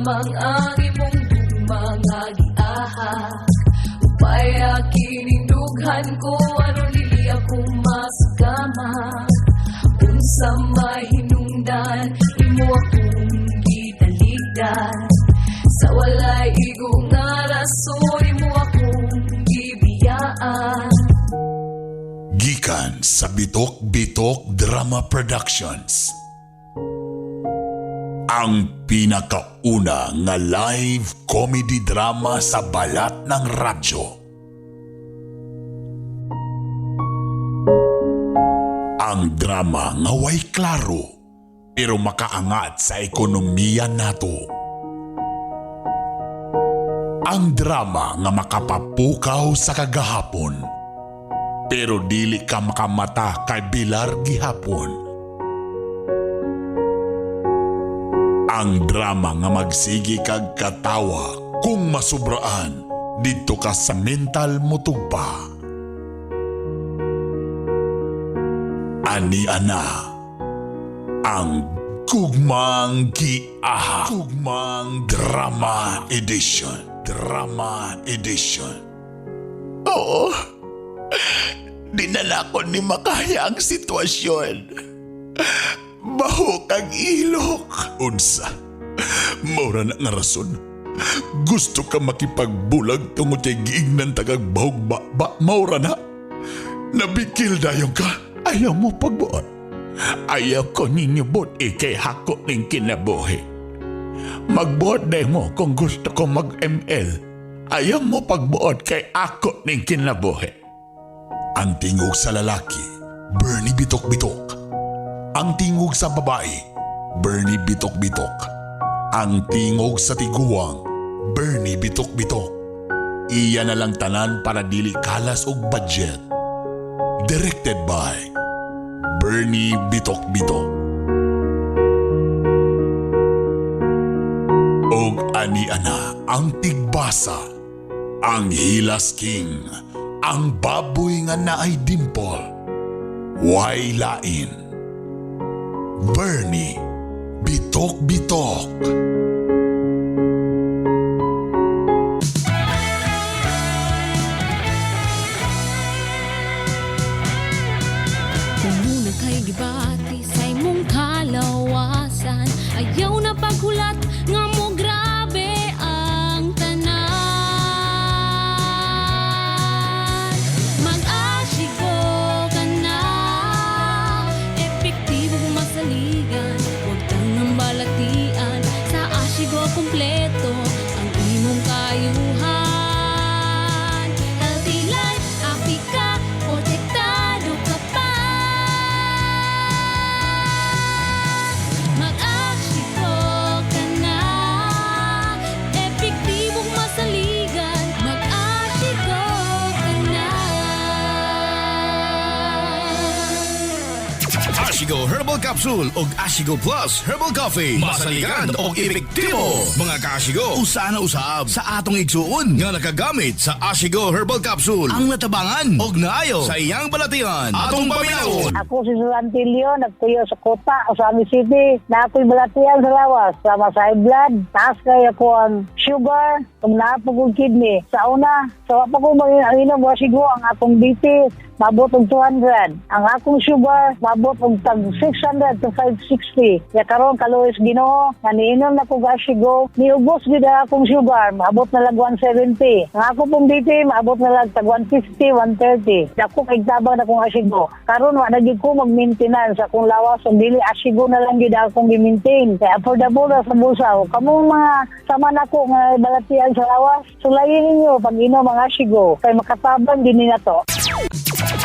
lamang ang imong gugma nga giahak. Upaya kining dughan ko aron dili ako masugama. Unsa may hinungdan, imo akong gitaligdan. Sa walay igo nga rason, imo akong gibiyaan. Gikan sa Bitok Bitok Drama Productions. Ang pinakauna nga live comedy drama sa balat ng radyo. Ang drama nga way klaro pero makaangat sa ekonomiya nato. Ang drama nga makapapukaw sa kagahapon pero dili ka makamata kay Bilar gihapon. Ang drama nga magsigi kag katawa kung masubraan didto ka sa mental mutugpa. Ani ana ang Gugmang Giaha. Gugmang Drama Edition. Drama Edition. Oo. Dinala ko ni makaya ang sitwasyon. Baho kag ilok. Unsa? Maura na nga rason. Gusto ka makipagbulag tungod kay giignan tagag bahog ba, ba maura na. Nabikil dayon ka. Ayaw mo pagbuot. Ayaw ko ninyo buot ikay hako ning kinabuhi. Magbuot na mo kung gusto ko mag-ML. Ayaw mo pagbuot kay ako ning kinabuhi. Ang tingog sa lalaki, Bernie Bitok Bitok. Ang tingog sa babae, Bernie Bitok Bitok. Ang tingog sa tiguang, Bernie Bitok Bitok. Iya na lang tanan para dili kalas og budget. Directed by Bernie Bitok Bitok. Og ani ana ang tigbasa, ang Hilas King, ang baboy nga naay dimple, way lain. Bernie Bitok Bitok. Kung muna kay gibati sa imong kalawasan, ayaw na paghulat nga mo grabe ang tanan. Mag-asyigo ka na, epektibo kung masaligan. Huwag tangang balatian, sa asyigo kompleto ang imong kayuhan. Healthy life, happy ka, protektado ka pa. Mag-aksiko ka na, epektibong masaligan. Mag-aksiko ka na. Ashigo Herbal Capsule og Ashigo Plus Herbal Coffee. Masaligan og epektibo. Mga kaashigo, usa na usab sa atong igsuon nga nakagamit sa Ashigo Herbal Capsule. Ang natabangan og naayo sa iyang balatian. Atong paminawon. Ako si Susan Tilio, nagtuyo sa Kota, Ozamiz City. Na ako'y balatian sa lawas, sama sa high blood, taas kay ako ang sugar, kung naapog kong kidney. Sa una, sa wa pa ko mag-inom, wasigo ang akong BP, mabot og 200. Ang akong sugar, mabot og tag 600 to 560. Ya karon kaluoy Ginoo, nga niinom na ko gasigo, niubos gid ang akong sugar, maabot na lag 170. Ang ako pong BP, maabot na lag tag 150, 130. Dako kay tabang na kong asigo. Karon wa na gyud ko mag-maintenance akong lawas ug dili asigo na lang gyud akong gi-maintain. Kay affordable ra sa bulsa. O, kamong mga sama nako nga balatian sa lawas, sulayin ninyo pag inom ang asigo kay makatabang din ni nato.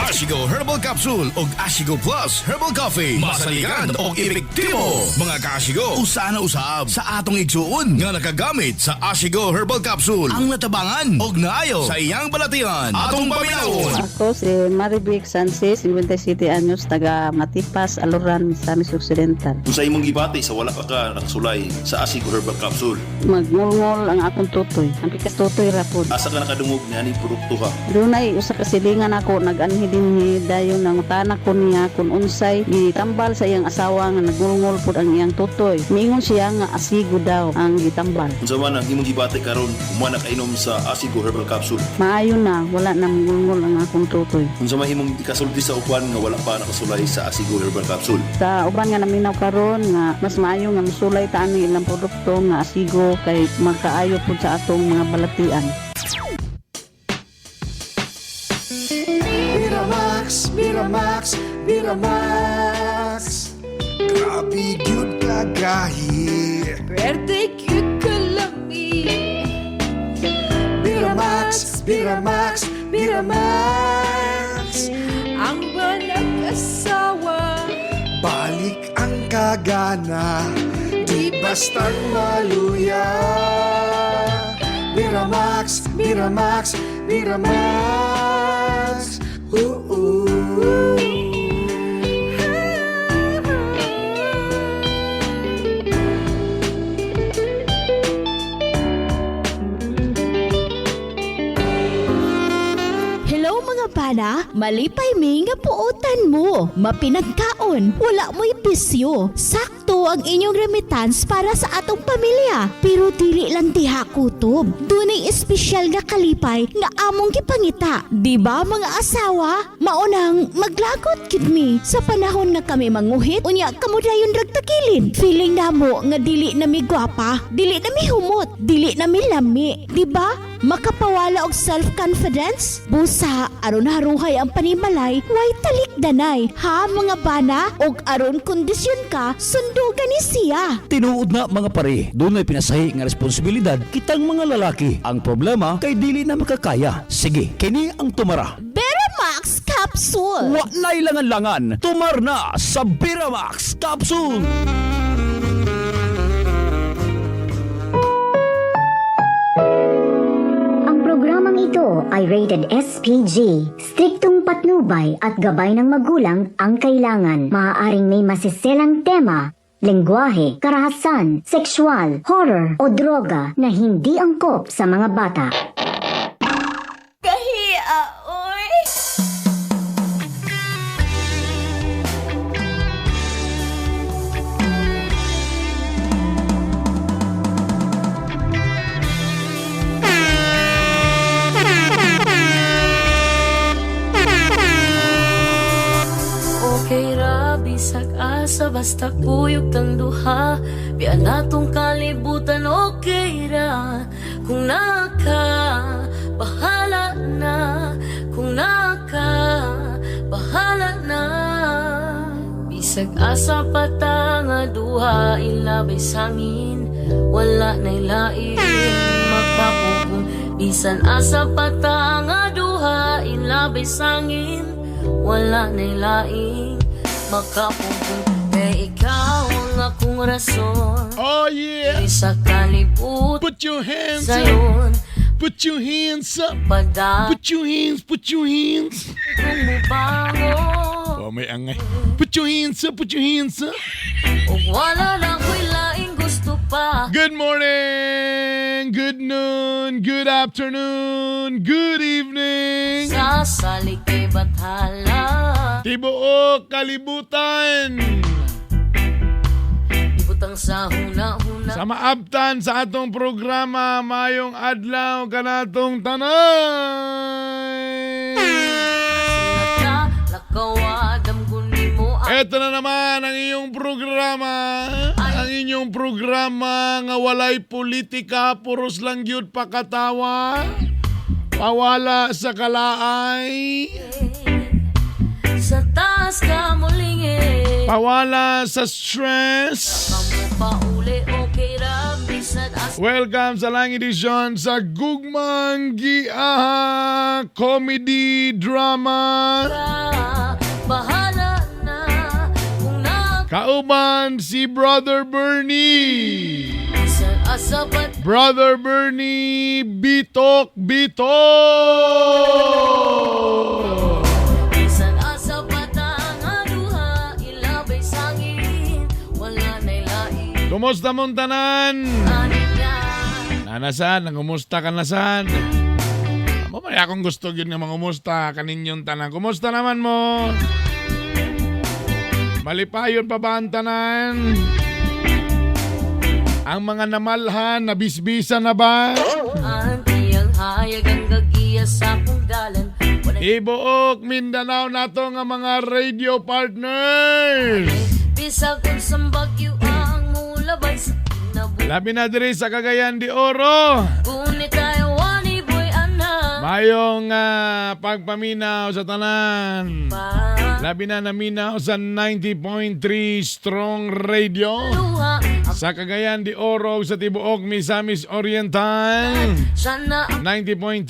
Ashigo Herbal Capsule og Ashigo Plus Herbal Coffee. Masaligan og epektibo. Mga kaashigo, usa na usab sa atong igsuon nga nakagamit sa Ashigo Herbal Capsule. Ang natabangan og naayo sa iyang balatian. Atong paminawon. Ako si Marivic Sanchez, 57 anyos, taga Matipas, Aluran, Misamis Occidental. Kung sa imong gibati sa wala pa ka nakasulay sa Asigo Herbal Capsule, Magngulngol ang akong tutoy. Ang pikas tutoy rapod. Asa ka nakadungog ni aning produkto ha? Dunay usa ka silingan ako nag-anhi. dinhi, dayon nangutana ko niya kung unsay gitambal sa iyang asawa nga nagungol pud ang iyang tutoy. Miingon siya nga asigo daw ang gitambal. Unsa man ang imong gibati karon human nakainom sa Asigo Herbal Capsule? Maayo na, wala na mungulngol ang akong tutoy. Unsa man imong ikasulti sa uban nga wala pa nakasulay sa Asigo Herbal Capsule? Sa uban nga naminaw karon nga mas maayo nga mosulay ta ani ilang produkto nga asigo kay magkaayo pud sa atong mga balatian. Miramax, Miramax, Miramax. Grabe gyud kagahi. Pwerte cute kalami. Miramax, Miramax, Miramax. Ang banag-asawa. Balik ang kagana, di bastang maluya. Miramax, Miramax, Miramax. Oo. Hello mga bana, malipay mi nga puotan mo. Mapinagkaon, wala mo'y bisyo. Sakto ang inyong remittance para sa atong pamilya. Pero dili lang diha kutob. Dunay espesyal nga kalipay nga among gipangita. Di ba mga asawa? Maunang maglagot gid mi sa panahon nga kami manguhit unya kamo dayon ragtagilid. Feeling namo nga dili na mi gwapa, dili na mi humot, dili na mi lami. Di ba? Makapawala og self-confidence? Busa, aron haruhay ang panimalay, way talikdanay. Ha mga bana? Og aron kondisyon ka, sundugan ni siya. Tinuod na mga pare, dunay pinasahi nga responsibilidad kitang mga lalaki. Ang problema kay dili na makakaya. Sige, kini ang tumara. Beramax Capsule! Wa na'y langan-langan, tumar na sa Beramax Capsule. Ang programang ito ay rated SPG. Striktong patnubay at gabay ng magulang ang kailangan. Maaaring may masiselang tema, lengguwahe, karahasan, sexual, horror o droga na hindi angkop sa mga bata. Kahia, oy! Okay ra, bisag asa, basta kuyog tang duha. Biya natong kalibutan, okay ra. Kung naka, bahala na. Kung naka, bahala na. Bisag asa pa ta nga duha, ilabay sangin. Wala na'y lain, magpapupong. Bisan asa pa ta nga duha, ilabay sangin. Wala na'y laing makapupong. Kay ikaw ang akong rason. Oh yeah. Sa kalibutan. Put your hands up. Sayon. Put your hands up. Pada. Put your hands, put your hands. Kung mubangon. Oh, may angay. Put your hands up, put your hands up. Ug wala na ko'y laing gusto pa. Good morning, good noon, good afternoon, good evening. Sasalik kay bathala. Tibuok kalibutan. Ibutang sa huna-huna. Sa maabtan sa atong programa, mayong adlaw kanatong tanan. Ka, lakawadam guni mo ang Ito na naman ang iyong programa. Ang inyong programa nga walay politika, puros lang gyud pakatawa. Pawala sa kalaay. Sa taas ka mulingi. Pawala sa stress. Kamo pauli, okay ra, bisag asa. Welcome sa lang edisyon sa Gugmang Giaha Comedy Drama. Bahala na kung na Kauban si Brother Bernie. sa asa ba't Brother Bernie Bitok Bitok! Bisan asa pa ta nga duha ilabay sangin wala na'y laing Kumusta mong tanan? aniya. Nanasan, nangumusta ka nasan? Mo man akong gusto gyud nga mangumusta kaninyong tanan. Kumusta naman mo? Malipayon pa ba ang tanan? Ang mga namalhan, nabisbisa na ba? Anti ang hayag ang gagiya sa akong dalan. Ibuok Mindanao nato nga mga radio partners. Bisag unsang bagyo ang mulabay sa kinabuhi. Labi na diri sa Cagayan de Oro. Ngunit tayo wani boy anak. Mayong pagpaminaw sa tanan. Labi na naminaw sa 90.3 Strong Radio. Sa Cagayan de Oro sa tibuok Misamis Oriental. Sana ang 90.3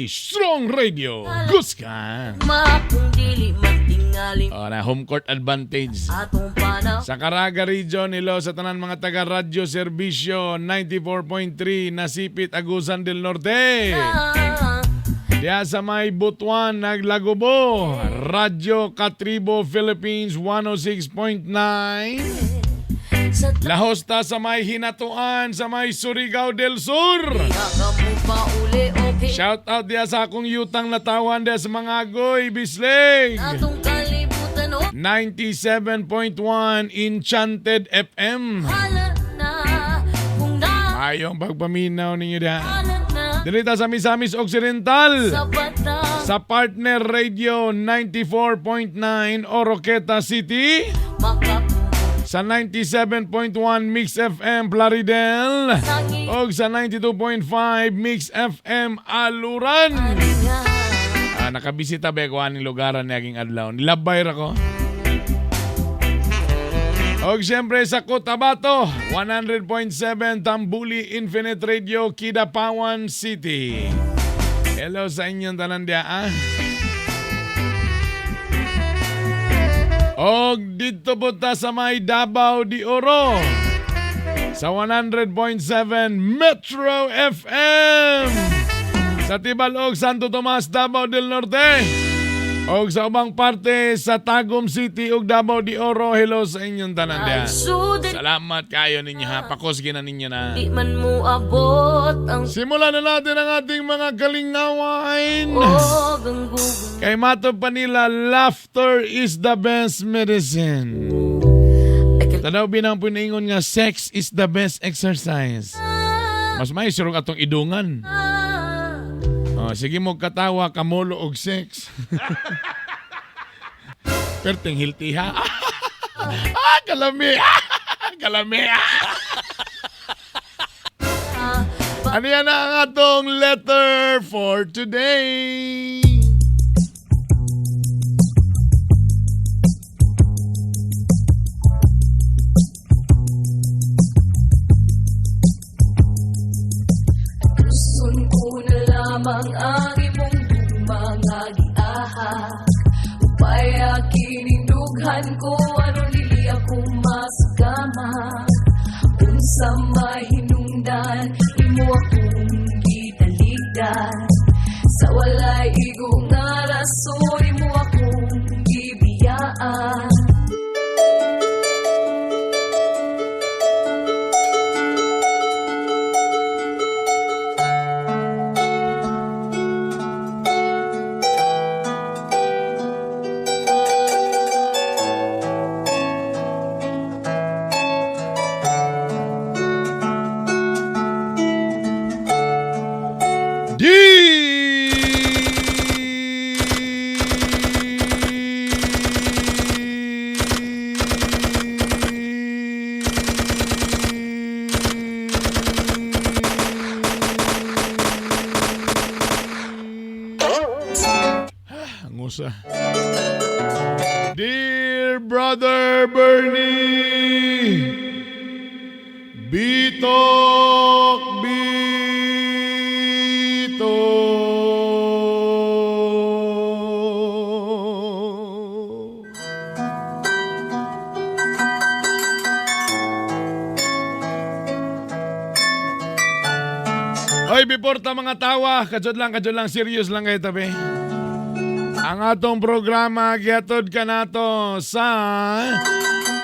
Strong Radio. Guska. makong dili man tingali. Oh, na home court advantage. Atong panahon. Sa Caraga Region, hello sa tanan mga taga radyo serbisyo 94.3 Nasipit, Agusan del Norte. Diya sa may Butuan, Naglagobo, Radyo Katribo Philippines 106.9. Lahosta sa may Hinatuan, sa may Surigao del Sur. Shout out diya sa akong yutang natawan diya sa mga agoy, Bislig. Atong kalibutan o 97.1 Enchanted FM. hala na. Kung na Ayong pagpaminaw ninyo diha. hala na. Dilita sa Misamis Occidental. Sa bata. Sa Partner Radio 94.9 Oroqueta City. Sa 97.1 Mix FM Plaridel. Og sa 92.5 Mix FM Aluran. Nakabisita ba ko aning lugaran niaging adlaw. Nilabay ra ko. Og siyempre sa Cotabato, 100.7 Tambuli Infinite Radio, Kidapawan City. Hello sa inyong tanan diya, ah. Og dito po ta sa may Davao de Oro. Sa 100.7 Metro FM. Sa Tibalog, Santo Tomas, Davao del Norte. Og sa ubang parte sa Tagum City ug Davao de Oro, hello sa inyong tanan diya. Salamat kayo ninyo ha. Pakusgi na ninyo na. Di man mo abot ang Simulan na natin ang ating mga kalingawain. og ang gugma. Kay mato pa nila, laughter is the best medicine. Tanaw binang pinaingon nga, sex is the best exercise. Mas may sirong atong idungan. Oh, sige mo katawa, kamulo og sex. Perting hilti ha. Ah, kalami. Kalami. Ano yan ang atong letter for today? Gusto ko na lamang ang imong mga giahak. Upay kinindughan ko aron dili ako masugama. Unsa mahinungdan imo akong gitaligdan. Sa walay igo nga rason imo akong gibiyaan. Angusa. Dear Brother Bernie, Bitok, Bitok. Hoy, before ta mga tawa, kajod lang, serious lang kayo tabi. Ang atong programa gihatod kanato sa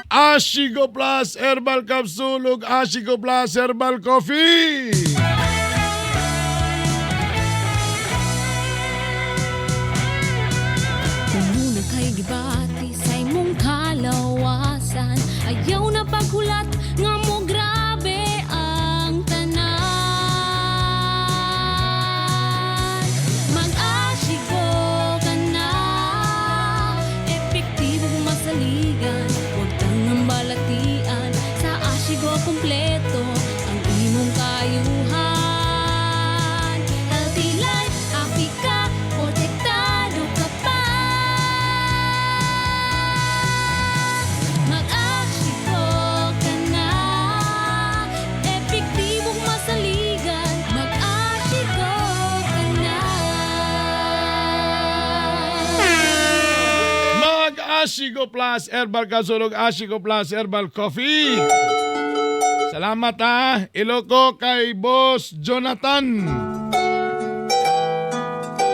Ashigo Plus Herbal Capsule ug Ashigo Plus Herbal Coffee. Maghulat nga mo grabe ang tanan. Mag-Ashigo ka na, epektibong masaligan, huwag tangang balatian. Sa Ashigo kompleto ang imong kayuhan. Healthy life, happy ka, protektado ka pa. Mag-Ashigo ka na, epektibong masaligan. Mag-Ashigo ka na. Mag Ashigo Plus Herbal Capsule ug Ashigo Plus Herbal Coffee. Salamat ha. Iloko kay Boss Jonathan.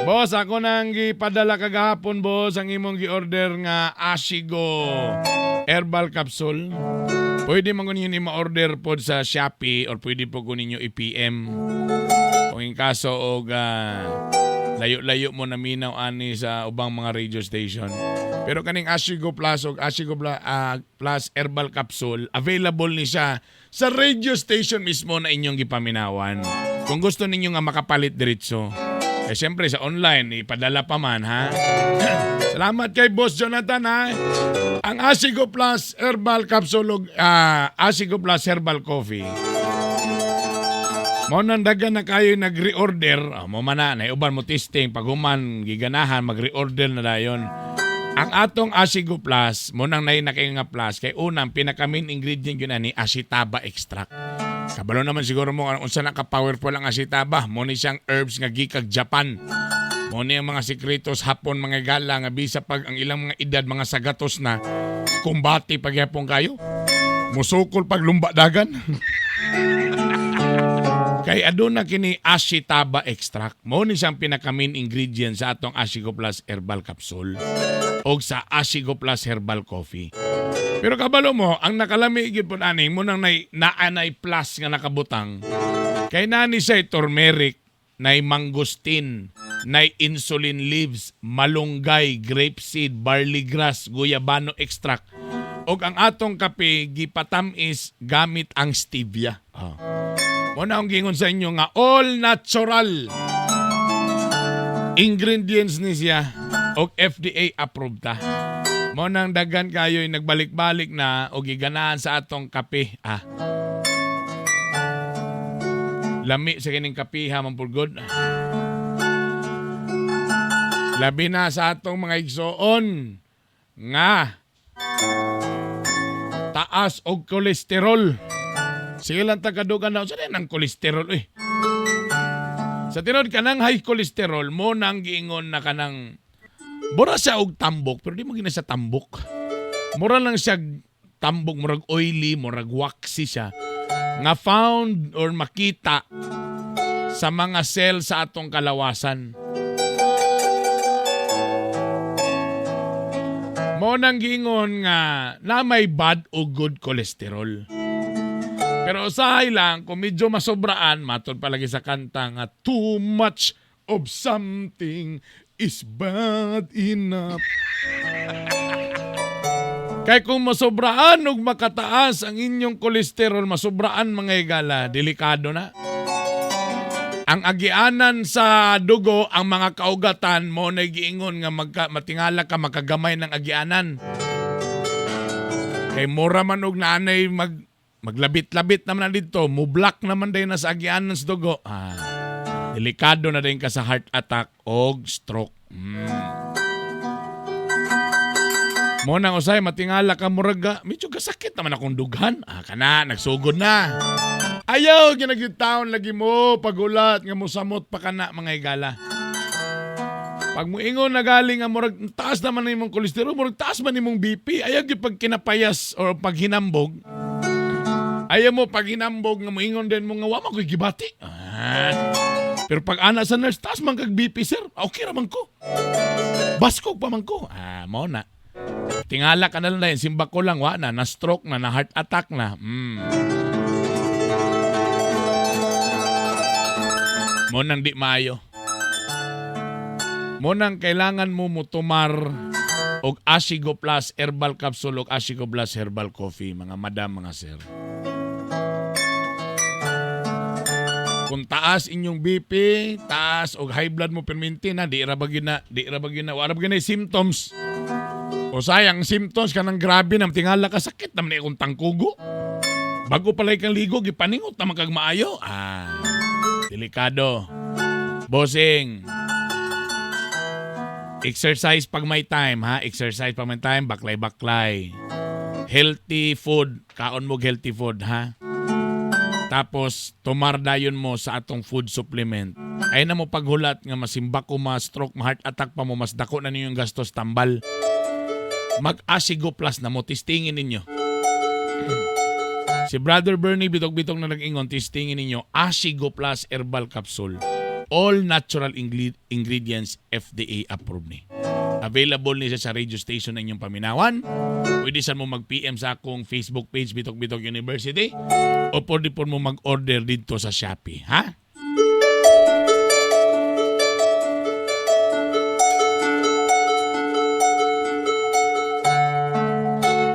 Boss, ako nang gipadala kagahapon, boss, ang imong gi-order nga Ashigo Herbal Capsule. Pwede man ko ninyo ma-order pod sa Shopee or pwede po ko ninyo i-PM. Kung in kaso og layo-layo mo naminaw ani sa ubang mga radio station. Pero kaning Ashigo Plus og Ashigo Plus Herbal Capsule, available ni siya sa radio station mismo na inyong gipaminawan. Kung gusto ninyo nga makapalit diretso. Eh siyempre sa online, ipadala pa man ha. Salamat kay Boss Jonathan ha. Ang Ashigo Plus Herbal Capsule ug Ashigo Plus Herbal Coffee. Mao nang dagan na kayo nag-reorder, mo man na, uban mo testing, pag human giganahan, mag-reorder na dayon. Ang atong Ashigo Plus, mo nang nay na kayo nga plus, kay unang pinaka main ingredient yun ani ashitaba extract. Kabalo naman siguro mo kung unsa na ka-powerful ang ashitaba. Mo ni siyang herbs nga gikag Japan. Mo ni ang mga sikretos Hapon mga gala nga bisa pag ang ilang mga edad mga sagatos na kumbati pagyapon kayo. Musukol pag lumba dagan. Kay aduna kini ashitaba extract. Mo ni siyang pinaka main ingredient sa atong Ashigo Plus Herbal Capsule o sa Ashigo Plus Herbal Coffee. Pero kabalo mo, ang nakalami gyud pod ani mo nang nay naanay plus nga nakabutang. Kay nani siya turmeric, nay mangosteen, nay insulin leaves, malunggay, grapeseed, barley grass, guyabano extract. Og ang atong kape gipatamis gamit ang stevia. Oh. Mo na akong gingon sa inyo nga all natural ingredients ni siya og FDA approved ta. Mo nang daghan kayo nagbalik-balik na og giganahan sa atong kape. Ah. Lami sa kining kape ha, mampulgod. Labi na sa atong mga igsoon nga taas og kolesterol. Sige lang tagadugan na, sa ang kolesterol eh. Sa tinod kanang high cholesterol mo nang giingon na kanang mura siya og tambok pero di mo gina siya tambok. Mura lang siya tambok, murag oily, murag waxy siya nga found or makita sa mga cell sa atong kalawasan. Mo nang giingon nga na may bad o good cholesterol. Pero usahay lang, kung medyo masobraan, matod palagi sa kanta nga, too much of something is bad enough. Kay kung masobraan ug makataas ang inyong kolesterol, masobraan mga higala, delikado na. Ang agianan sa dugo, ang mga kaugatan mo na giingon nga matingala ka makagamay ng agianan. Kay mura man og naanay maglabit-labit naman na dito, mublock naman din na sa agianan sa dugo. Ah, delikado na din ka sa heart attack og stroke. Mo nang usay matingala ka murag medyo kasakit naman akong dughan. Ah, kana nagsugod na. Ayaw ginagyud taon lagi mo pagulat nga mosamot pa kana mga higala. Pag moingon na galing nga murag taas naman na imong kolesterol, murag taas man imong BP. Ayaw gyud pag kinapayas or pag hinambog. Ayaw mo pag hinambog nga moingon din mo nga wa man ko'y gibati. Ah. Pero pag ana sa nurse, taas man kag BP sir. Okay ra man ko. Baskog pa man ko. Ah, mao na. Tingala ka na lang dahil, simba ko lang, wa na, na-stroke na, na-heart attack na. Mo nang di maayo. Mo nang kailangan mo mutumar Og Asigo Plus Herbal Capsule og Asigo Plus Herbal Coffee, mga madam, mga sir. Kung taas inyong BP, taas og high blood mo perminti na, di ra ba gyud na, di ra ba gyud na, wala ba gyud na symptoms. O sayang symptoms kanang grabe na tingala ka sakit naman ni akong tangkugo. Bago pala kang ligo, gipaningot naman kag maayo. Ah, delikado. Bossing, exercise pag may time ha, exercise pag may time, baklay-baklay. Healthy food, kaon mo healthy food ha. Tapos tumar dayon mo sa atong food supplement. Ay na mo paghulat nga masimbak ko ma-stroke, ma-heart attack pa mo, mas dako na ninyo yung gastos tambal. Mag-Asigo Plus na mo, testingin ninyo. Si Brother Bernie bitog-bitog na nag-ingon, testingin ninyo Asigo Plus Herbal Capsule. All natural ingredients FDA approved ni. Available ni siya sa radio station na inyong paminawan. Pwede san mo mag-PM sa akong Facebook page Bitok Bitok University o pwede po mo mag-order dito sa Shopee, ha?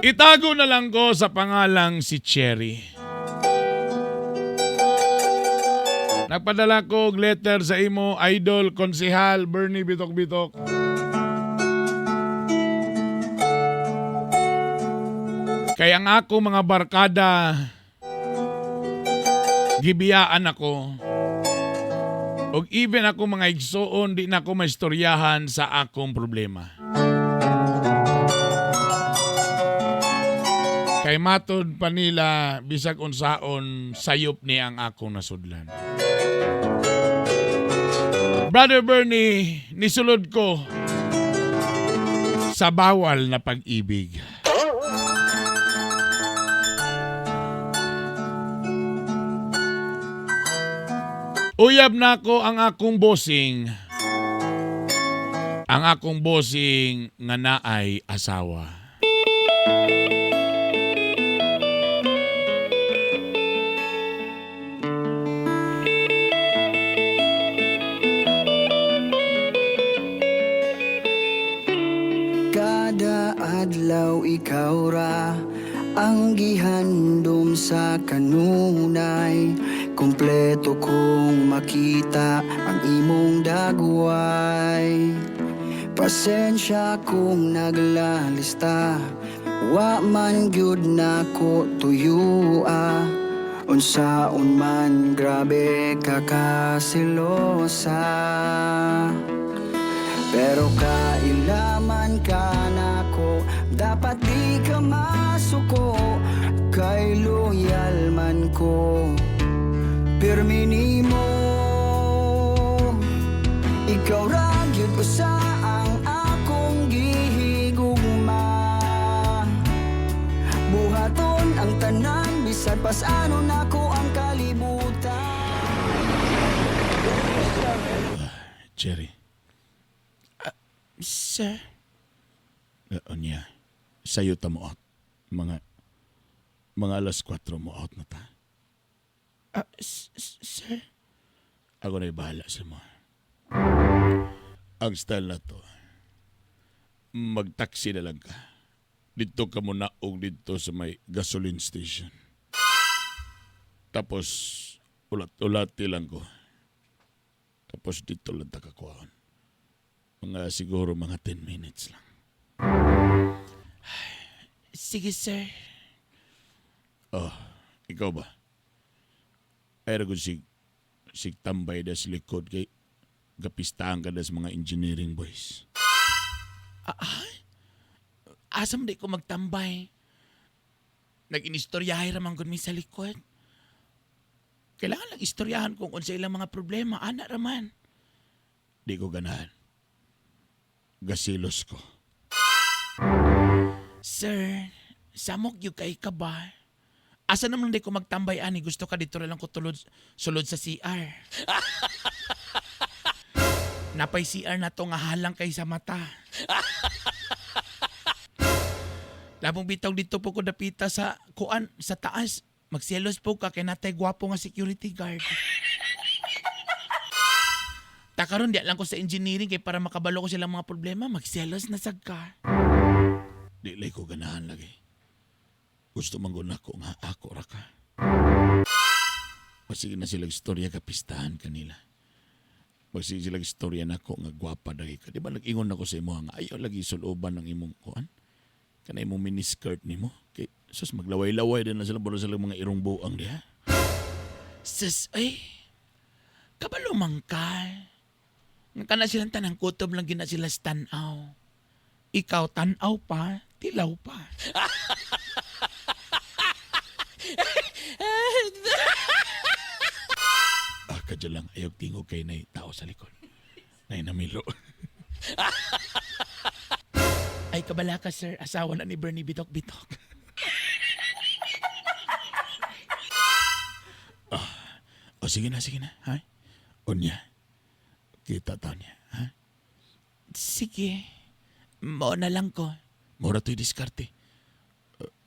Itago na lang ko sa pangalang si Cherry. Nagpadala ko og letter sa imo, Idol, Konsehal, Bernie Bitok Bitok. Kaya ang ako mga barkada, gibiyaan ako. Og even ako mga igsoon, di na ako maistoryahan sa akong problema. Kay matod pa nila, bisag unsaon, sayop ni ang akong nasudlan. Brother Bernie, nisulod ko sa bawal na pag-ibig. Uyab na ako ang akong bossing. Ang akong bossing nga naay asawa. Kada adlaw ikaw ra ang gihandom sa kanunay. Kompleto kong makita ang imong dagway. Pasensya kung naglalista, wa man gyud nako tuyua. Unsaon man grabe ka kasilosa. Pero kailaman ka nako, dapat di ka masuko. Kay loyal man ko, pirmi nimo. Ikaw ra gyud usa ang akong gihigugma. Buhaton ang tanan bisan pas-ano nako ang kalibutan. Cherry. Sir? Oo niya. Sa'yo ta mo out. Mga 4:00 mo out na ta. Sir? Ako na'y bahala sa mo. Ang style na to, magtaksi na lang ka. Dito ka muna og dito sa may gasoline station. Tapos, ulat-ulati lang ko. Tapos dito lang takakuhaan. Mga siguro mga 10 minutes lang. Sige, sir. Oh, ikaw ba? Ay, ragon sig tambay das likod kay gapistahan ka das mga engineering boys. Asa man di ko magtambay? Nag-inistoryahay ramang gud mi sa likod. Kailangan lang istoryahan kung unsa ilang mga problema, ana raman. Di ko ganahan. Gasilos ko. Sir, samok yung kay ka ba? Asa naman di ko magtambay ani? Gusto ka dito lang ko tulod, sulod sa CR. Napay CR na to nga halang kay sa mata. Labong bitaw dito po ko dapita sa kuan sa taas. Magselos po ka kay natay gwapo nga security guard. Takaron di lang ko sa engineering kay para makabalo ko silang mga problema, magselos na sad ka. Di lay ko ganahan lagi. Gusto man gud nako nga ako ra ka. Masige na sila istorya kapistahan kanila. Magsige sila istorya nako nga gwapa dagi ka. Di ba nag-ingon ako sa imo nga ayaw lagi suluban ng imong kuan? Kana imong miniskirt nimo. Kay sus maglaway-laway din na sila bro sila mga irong buang diha. Sus ay kabalo man ka. Nga kana silang tanang kutob lang gina sila sa tanaw. Ikaw tanaw pa, tilaw pa. Ah, kadyo lang, ayaw tingog kay nay tao sa likod. Nay namilo. Ay, kabala ka, sir. Asawa na ni Bernie Bitok-Bitok. Ah, o sige na, sige na. Ha? Unya. Kita ta niya. Ha? Sige. Mao na lang ko. Mura to'y diskarte.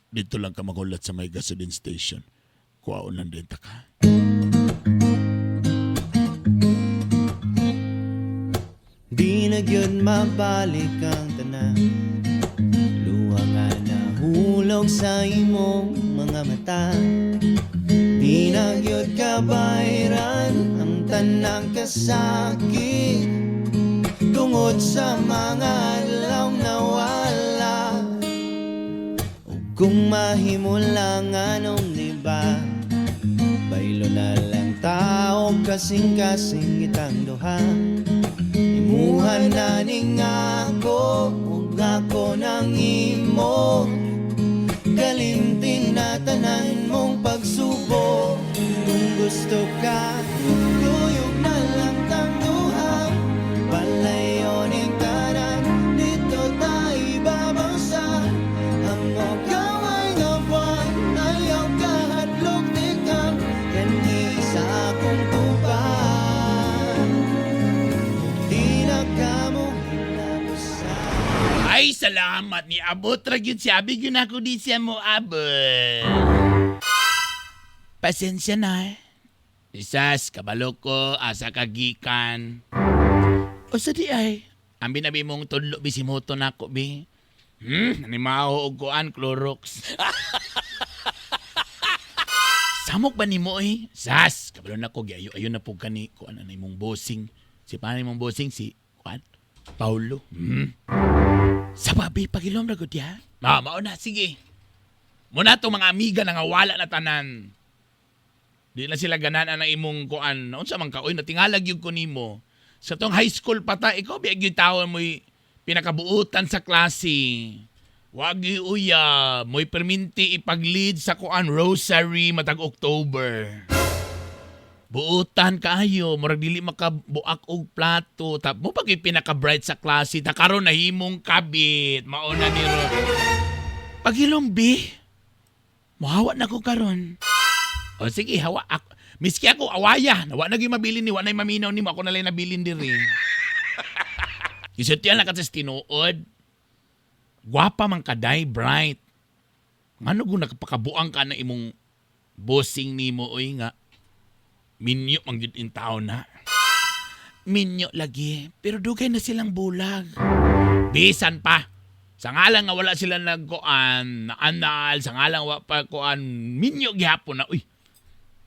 Dito lang ka magulat sa may gasoline station. Kuwaon lang din ta ka. Di na gyud mabalik ang tanan. Luha nga nahulog sa imong mga mata. Di na gyud kabayran ang tanang kasakit tungod sa mga adlaw nawala. Ug kung mahimo lang anong di ba, baylo na lang tao kasing-kasing itang duha. Imuha na ning ako ug ako nang imo. Kalimtin na tanan mong pagsubo. Kung gusto ka, kuyog na lang tang duha. Palayon ning tanan, dito tayo babaw sa among gamay nga buwan. Ayaw kahadlok tikang kani sa akong tubang. Di na ka mo hinabusan. Ay, salamat ni abot ra gyud siya. Abi gyud ako di siya mo abot. Pasensya na. Isas, kabalo ko, asa ka gikan. O sa di ay, ambi na bi mong tudlo bisimoto nako bi. Animao og kuan Clorox. Samok ba nimo eh? Sas, kabalo nako giayo ayo na pug kani kuan ana imong bossing. Si paano imong bossing si kuan? Paulo. Sa babi, pagilom na gud ya. Ma, mao na, sige. Muna to mga amiga na nga wala na tanan. Di na sila ganan ang imong kuan. Unsa man ka oy natingalag gyud ko nimo. Sa tong high school pa ta, ikaw biag gyud tawo mo'y pinakabuutan sa klase. Wag gyud uya, mo'y perminti ipag-lead sa kuan rosary matag October. Buutan kaayo, murag dili makabuak og plato. Tap mo pag pinaka-bright sa klase, ta karon nahimong kabit. Mao na ni ro. Pagilom bi. Mohawa na ko karon. O sige, hawa ako. Miski ako awaya, nawa na gyud mabilin ni wa na maminaw nimo, ako na lang nabilin diri. Isultian lang ka sa tinuod. Gwapa man kaday, bright. Ngano kung nakapakabuang ka na imong bossing nimo oy nga minyo man gyud in taon na. Minyo lagi, pero dugay na silang bulag. Bisan pa. Sa ngalan nga wala sila nagkuan, anal, sa ngalan wa pa kuan, minyo gihapon na. Uy,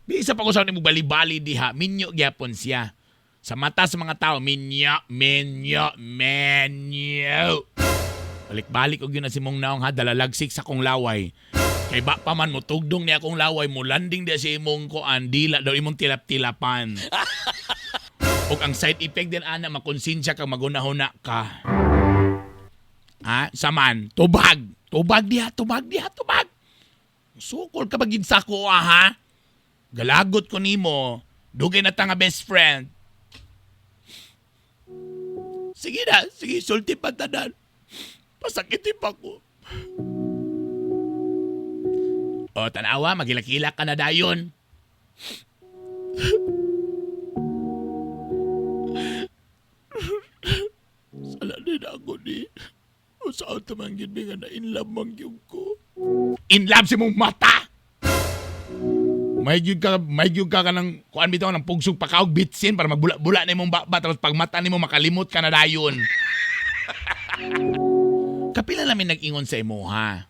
bisa pa ko sa nimo bali-bali diha, minyo gihapon siya. Sa mata sa mga tao, minyo, minyo, minyo. Balik-balik og yun na si mong naong ha, dalalagsik sa kong laway. Kay ba pa man mo tugdong niya akong laway, mo landing diya si imong kuan, dila daw imong tilap-tilapan. Og ang side effect din ana, makonsensya ka, magunahuna ka. Ha? Saman, tubag. Tubag diha, tubag diha, tubag. Sukol ka bagid sa ko, ah, ha? Galagot ko nimo. Dugay na ta nga best friend. Sige na, sige, sulti pa tanan. Pasakiti pa ko. O, tanawa, magilakilak ka na dayon. Sala din ako ni. O saan tamang gid nga na in love man gyud ko. In love si mong mata! May gyud ka, may gyud ka ng kuan bitaw ng pugsog pakaog bitsin para magbula-bula na imong baba tapos pag mata nimo makalimot ka na dayon. Kapila namin nag-ingon sa imuha.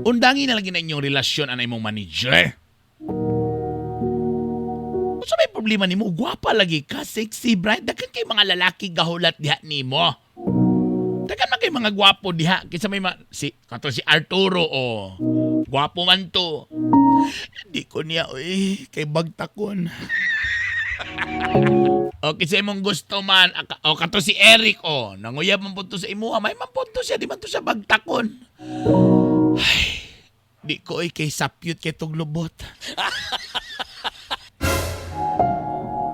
Undangi na lagi na inyong relasyon anay imong manager. Unsa may problema nimo? Gwapa lagi ka, sexy, bright. Daghan kay mga lalaki gahulat diha nimo. Daghan man kay mga gwapo diha kaysa may si kato si Arturo oh. Gwapo man to. Di ko niya oy kay bagtakon. O kasi imong gusto man o kato si Eric oh, nanguyab man pud to sa imuha, may man pud to siya, di man to siya bagtakon. Ay, di ko oy kay sapyot kay tuglubot.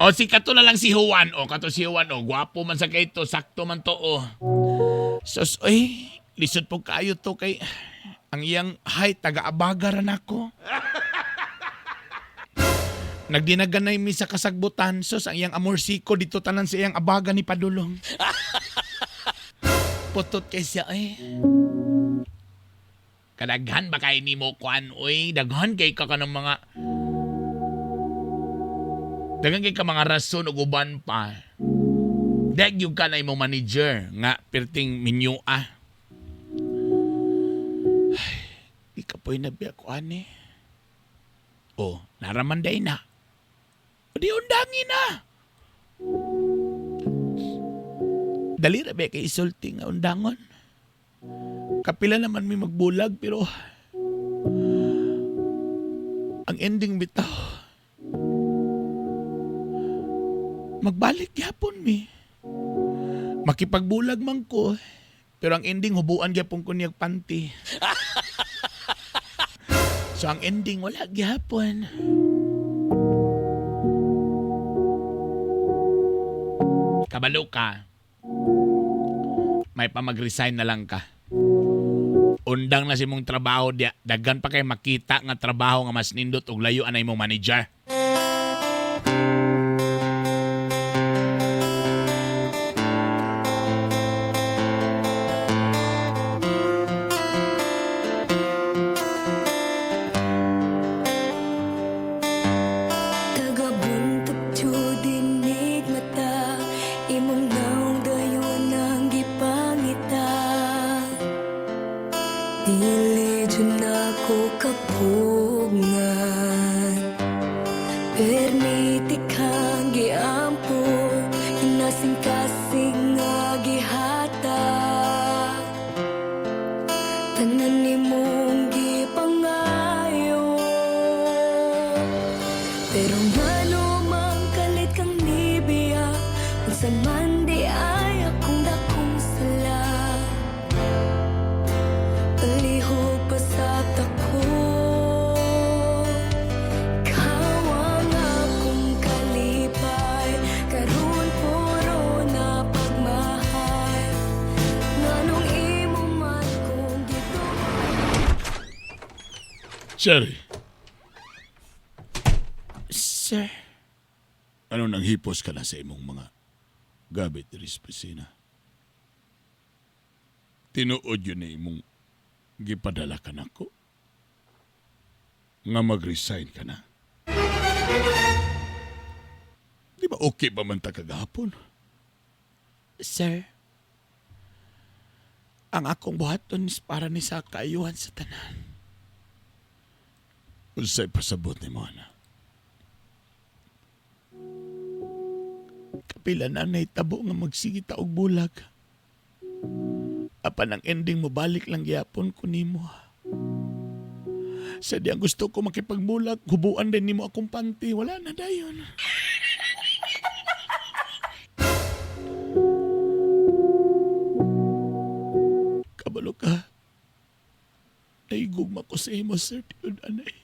O si kato na lang si Juan o kato si Juan o gwapo man sa kay to, sakto man to o. Sus oy, lisod po kayo to kay ang iyang height taga-abaga ra nako. Nagdinaganay mi sa kasagbutan, sus ang iyang amorsiko dito tanan sa iyang abaga ni Padulong. Putot kay siya eh. Kadaghan ba kay nimo kuan oy, daghan kay ka kanang mga daghan kay ka mga rason ug uban pa. Deg yung ka na imong manager nga perting minyo ah. Ay, di ka po'y nabiya ko ani. O, naraman day na. O di undangi na. Dali ra ba kay isulti nga undangon. Kapila naman may magbulag pero ang ending bitaw magbalik gyapon mi. Makipagbulag man ko pero ang ending hubuan gyapon ko niyag panty. So ang ending wala gyapon. Kabalo ka. May pa mag-resign na lang ka. Undang na si mong trabaho diya. Daghan pa kay makita nga trabaho nga mas nindot og layo anay mong manager. Tagabuntok dinig mata, imong naong dayon ang gipangita. Dili jud nako kapugngan, permiti kang giampo, kinasing-kasing nga gihatag. Tanan nimong gipangayo, pero ngano man kalit kang nibiya, unsa man di ay akong dakong sala. Palihog pa sa tako, ikaw ang akong kalipay, karon puro na pagmahal. Nganong imo man kong gituman. Sherry, Sir, ano nang hipos ka na sa imong mga gabit diri sa opisina? Tinuod yun na imong gipadala ka nako. Nga mag-resign ka na. Di ba okay ba man ta kagahapon? Sir, ang akong buhaton is para ni sa kaayuhan sa tanan. Unsay pasabot ni mo na? Kapila na nahitabo nga magsige ta og bulag. Apan ang ending mo balik lang gyapon ko nimo. Sa di ang gusto ko makipagbulag, hubuan din nimo akong panty. Wala na dayon. Kabalo ka. Naigugma ko sa imo, Sir Tiod Anay.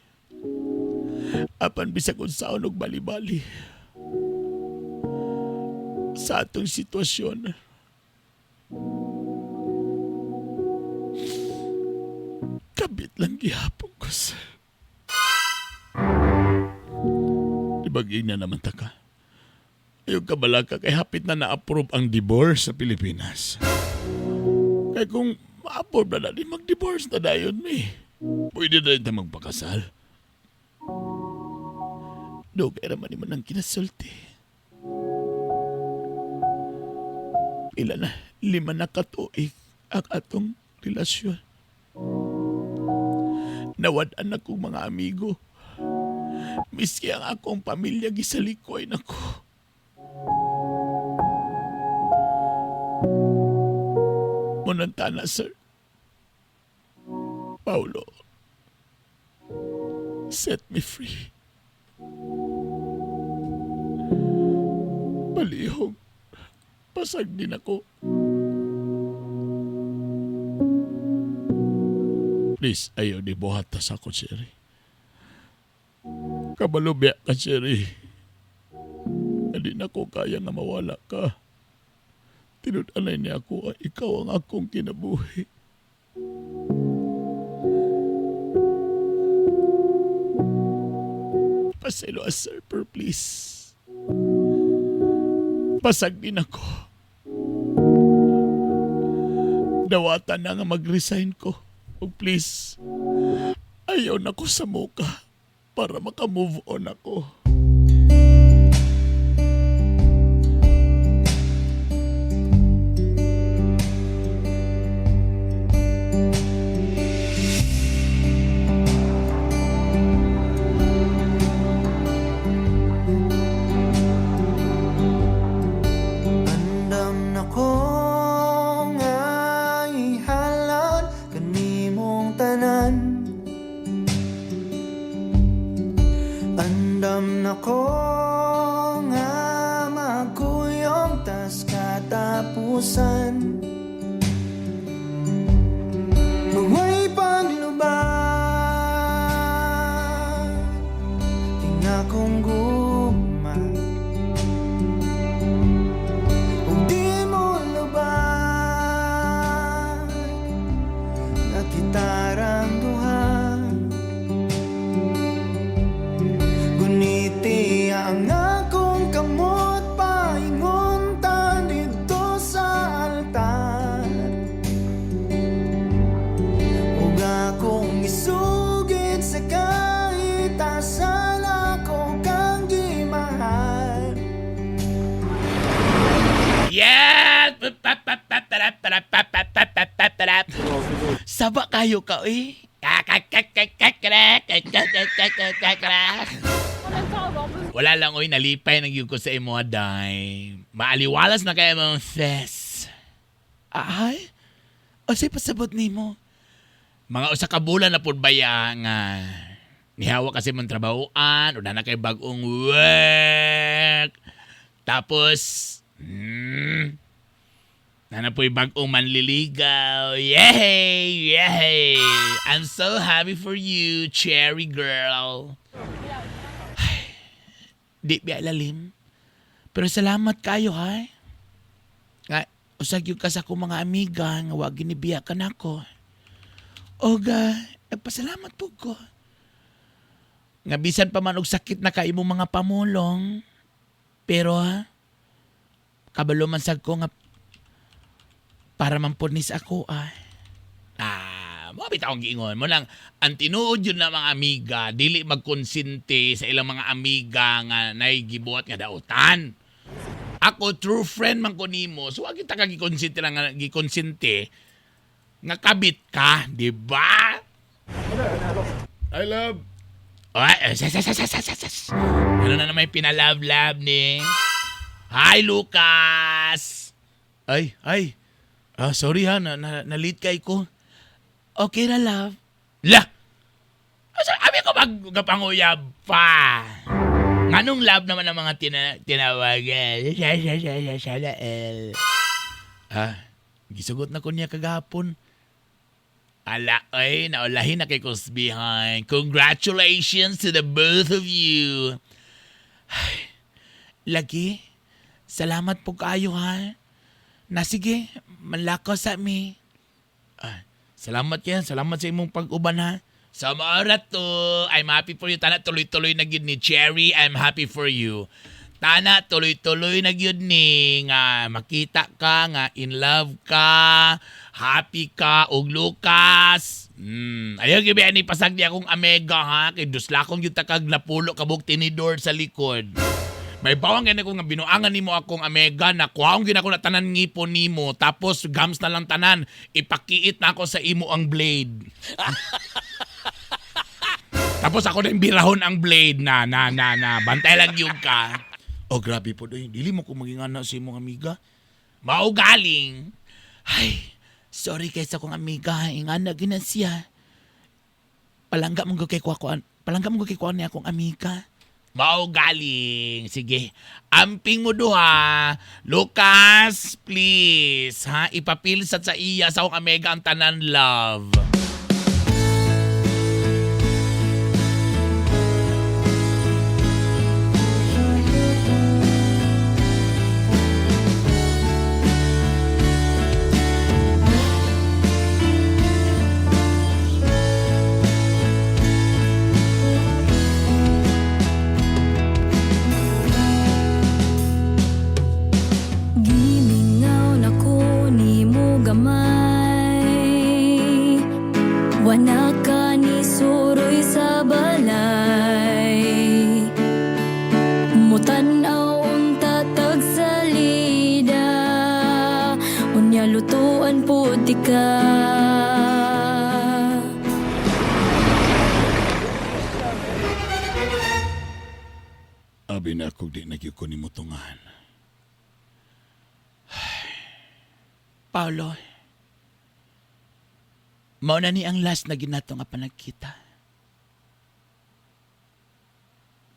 Apan bisag unsaon og bali-bali sa atong sitwasyon. Kabit lang gihapon ko, sir. Di ba na naman ta ka? Ayaw ka balaka kay hapit na na-approve ang divorce sa Pilipinas. Kay kung ma-approve na na, di mag-divorce na dayon mi. Pwede na rin ta magpakasal. Dugay raman ni man ang kinasulti. Pila na, 5 na katuig ang atong relasyon. Nawad-an akong mga amigo. Miski ang akong pamilya gisalikoy nako. Munanta na, sir. Paulo, set me free. Palihog, pasag din ako. Please, ayaw ni buhata sa ako, Sherry. Kabalubya ka, Sherry. Hindi na ko kaya nga mawala ka. Tinud-anay niya ako, ikaw ang akong kinabuhi. Paselo, sir, per please. Pasag din ako. Dawatan na nga mag-resign ko. O please, ayaw na ko sa muka para makamove on ako. Andam na ko nga ihalad kanimong tanan. Andam na ko nga magkuyong tas katapusan. Way paglubad tingakong gugma. Ug di mo lubad na kitarang duha. Guniti ang akong kamot paingon ta didto sa altar. Ug akong isugid sa kahitasan ako kang gimahal. Yes! Saba kayo ka, eh. Wala lang, oy, nalipay ng ko sa imo, day. Maaliwalas na kayo mong fest. Ay? O say pasabot nimo? Mga usa ka bulan na pud baya nga nihawa kasi mong trabahoan, una na kay bagong work. Tapos, nana po'y bagong manliligaw. Yay! Yay! I'm so happy for you, cherry girl. Ay, di biya lalim. Pero salamat kayo, ha? Nga, usag yung ka sa akong mga amiga nga wag ginibiya ka nako. Oga, nagpasalamat po ko. Nga bisan pa man og sakit na ka imong mga pamulong. Pero ha, kabalo man sad ko nga para man po nis ako ay. Ah, mo bitaw ang giingon mo lang ang tinuod yun na mga amiga dili magkonsinte sa ilang mga amiga nga nay gibuhat nga dautan. Ako true friend man ko nimo, so wag kita ka gikonsinte lang nga gikonsinte nga kabit ka, di ba? I love. Ay, eh, Ano na naman yung pinalove-love ni? Hi, Lucas! Ay, ay. Ah, sorry ha, na late kay ko. Okay na, love. La! Asa, abi ko magpanguyab pa. Nganong love naman ang mga tinawagan? Ah, gisugot na ko niya kagahapon. Ala, ay, naulahin na kay behind. Congratulations to the both of you. Ay, lagi, salamat po kayo ha. Na sige, manlakaw sa mi. Ah, salamat yan, salamat sa imong pag-uban ha. Sa maorat to, I'm happy for you. Tana, tuloy-tuloy na gyud ni Cherry, I'm happy for you. Tana, tuloy-tuloy na gyud ni nga makita ka, nga in love ka, happy ka, og Lucas. Ayaw gibi ani pasag di akong amega ha, kay duslakong gyud ta kag napulo ka buok tinidor sa likod. May bawang gani ko nga binuangan nimo akong amega na kuhaon gina ko na tanan ngipon nimo tapos gams na lang tanan ipakiit na ako sa imo ang blade. Tapos ako din birahon ang blade na na na na bantay lang yung ka. Oh grabe po doy, dili mo ko maging anak sa imong amiga. Mao galing. Ay, sorry kay sa akong amiga, ingana gina siya. Palangga mo kay kuan. Palangga mo kay kuan ni akong amiga. Mao galing. Sige. Amping mo duha. Lucas, please. Ha? Ipapilsat sa iya sa akong amiga ang tanan love. Gimingaw na ko nimo gamay. Wala ka ni suroy sa balay. Mutan-aw unta tag salida. Unya lutuan pud di ka. Abi na ako di nagyo ko nimo tungahan. Paolo, mao na ni ang last na ginato nga panagkita.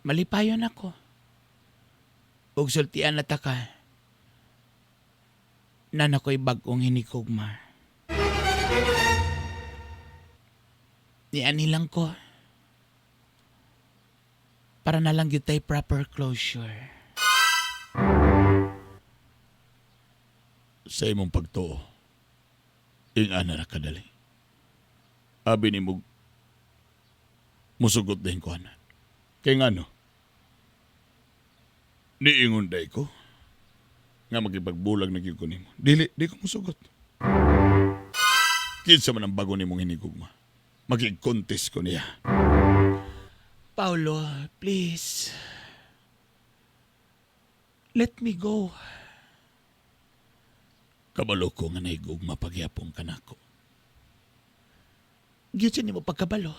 Malipayon ako. Ug sultian na ta ka. Na nako'y bag-ong hinikugma. Niani lang ko. Para na lang gyud tay proper closure. Sa imong pagtuo, ingana ra kadali. Abi nimo musugot din ko ana. Kay ngano? Niingon day ko nga makipagbulag na gyud ko nimo. Dili, di ko musugot. Kinsa man ang bago nimong hinigugma. Makig-contest ko niya. Paolo, please. Let me go. Kabalo ko nga nahigugma pagyapon ka nako. Gyud siya nimo pagkabalo.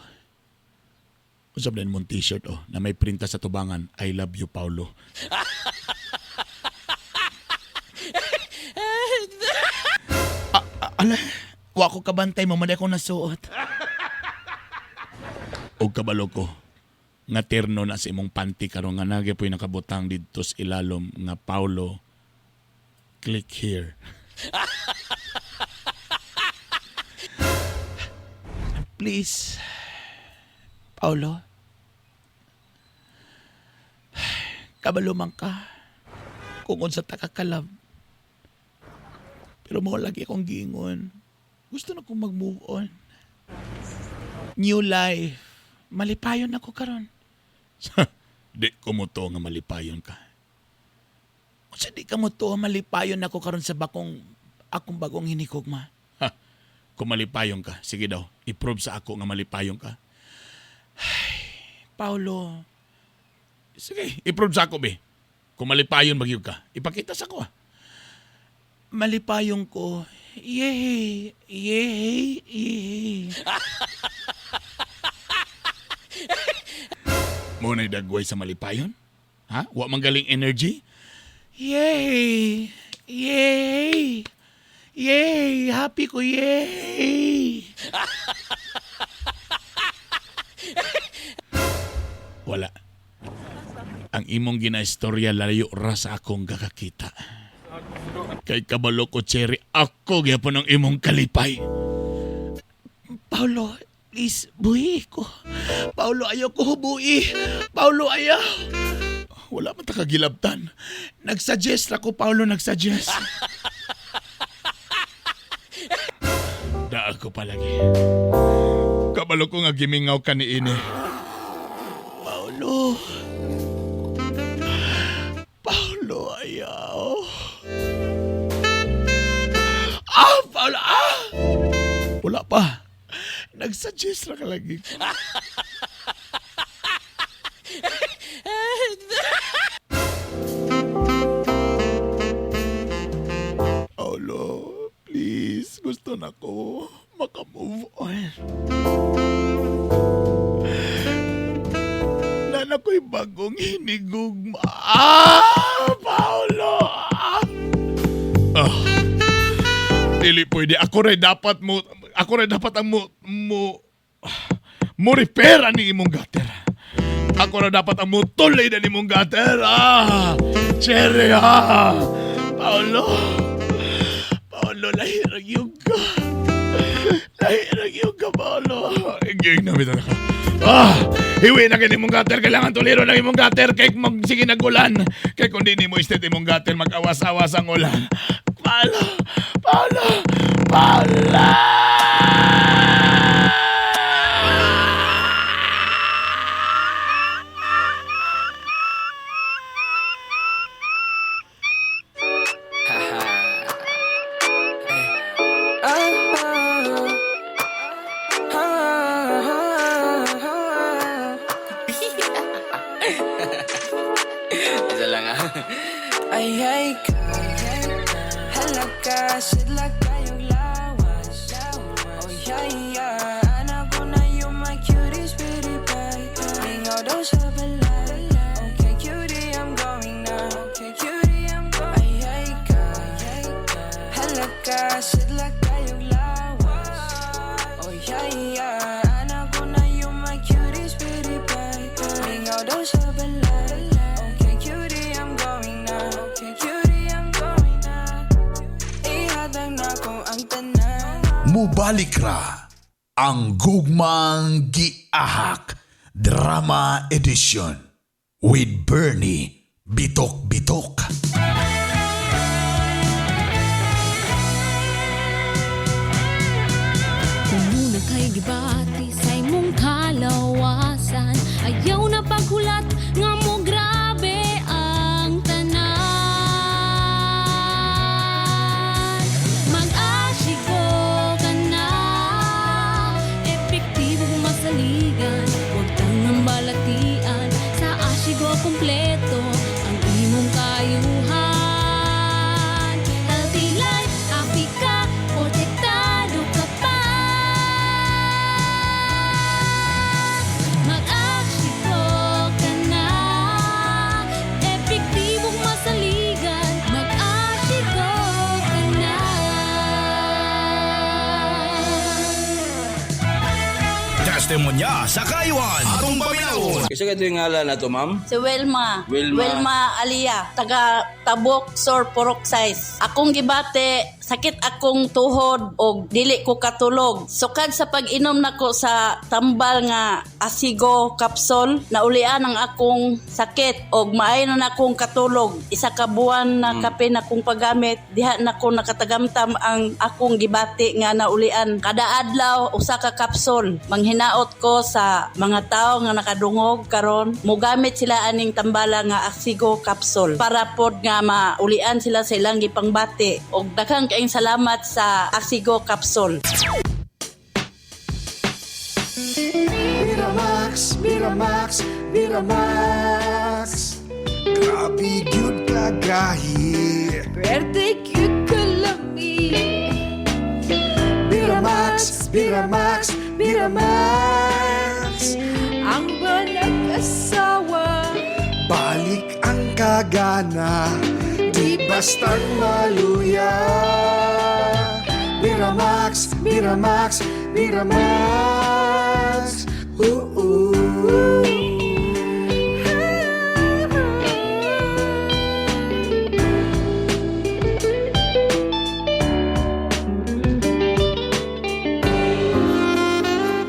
Usab din mong t-shirt oh, na may printa sa tubangan, I love you, Paulo. Ala, wa ko kabantay mo man akong nasuot. Og kabalo ko nga terno na sa imong panty karon nga nagya po'y nakabutang didto sa ilalom nga Paulo click here. Please. Paolo. Kabalo man ka. Kung unsa ta ka kalab. Pero mo lagi akong giingon. Gusto na kong mag-move on. New life. Malipayon ako karon. Di ko mo to nga malipayon ka. Unsa di ka mo to malipayon ako karon sa bakong akong bagong hinikugma. Ha, kung malipayon ka, sige daw, i-prove sa ako nga malipayon ka. Paolo, Sige, i-prove sa ako, be. Kung malipayon magyud ka, ipakita sa ako. Ah. Malipayong ko. Yay! Yay! Yay! Mo na'y dagway sa malipayon? Ha? Wa man galing energy? Yay! Yay! Yay! Happy ko! Yay! Wala. Ang imong ginaistorya layo ra sa akong gakakita. Kay kabalo ko, Cherry, ako gyapon ang imong kalipay. Paolo, please, buhi ko. Paolo, ayaw ko hubuhi. Paolo, ayaw. Wala man ta kagilabtan. Nagsuggest ako, Paolo, nagsuggest. Da ako palagi. Kabalo ko nga gimingaw ka ni ini. Paolo. Paolo, ayaw. Ah, Paolo, ah! Wala pa. Nagsuggest ra ka lagi. bagong hinigugma. Ah, Paolo! Ah. Ah. Dili pwede. Ako rin dapat ang mo repair ani imong gutter. Ako na dapat ang mutulay na imong gutter. Ah, Cherry, ah. Paolo. Paolo, lahirag yung ka. Lahirag yung ka, Paolo. Inging na bitaw ka. Ah, hiwi na kini imong gutter. Kailangan tuliro na imong gutter. Kay magsige nagulan. Kay kung di nimo istet imong gutter, mag-awas-awas ang ulan. Paolo, Paolo, Paolo! Isa lang ah. Ay ay ka, halaka, sidla kayong lawas. Oh yeah, anak ko na yung my cutie sweetie pie. Lingaw daw sa balay. Okay cutie, I'm going now. Okay cutie, I'm going. Ay ay ka, halaka, sidla kayong lawas. Oh yeah, anak ko na yung my cutie sweetie pie. Lingaw daw sa balay. Okay cutie, I'm going now. Okay cutie, I'm going now. Ihatag na ko ang tanan. Mubalik ra ang Gugmang Giahak Drama Edition with Bernie Bitok Bitok. Muna kay gibati sa imong kalawasan. Ayaw na paghulat nga mo grabe ang tanan. Mag-asyiko ka na, epektibo masaligan. Huwag tangang balatian, sa asyiko kompleto ang imong kayuhan. Healthy life, happy ka, protektado ka pa. Mag-asyiko ka na, epektibong masaligan. Mag-asyiko ka na. Testimonya sa Kayuan. Atong paminawon. Isa ka yung ngalan na to, ma'am? Si Wilma. Wilma. Alia, taga Tabok, Sor Porok Size. Akong gibate, sakit akong tuhod og dili ko katulog. Sukad sa pag-inom nako sa tambal nga Asigo capsule, naulian ang akong sakit og maayo na akong katulog. Isa ka buwan na kape na akong paggamit, diha na ko nakatagamtam ang akong gibati nga naulian. Kada adlaw usa ka kapsol. Manghinaot ko sa mga tao nga nakadungog karon, mogamit sila aning tambala nga Asigo capsule para pod nga maulian sila sa ilang gipangbati. Og daghang kaayong salamat sa Asigo capsule. Miramax, Miramax, Miramax. Grabe gyud kagahi. Pwerte cute kalami. Miramax, Miramax, Miramax. Ang banag-asawa. Balik ang kagana, di bastang maluya. Miramax, Miramax, Miramax. Oo.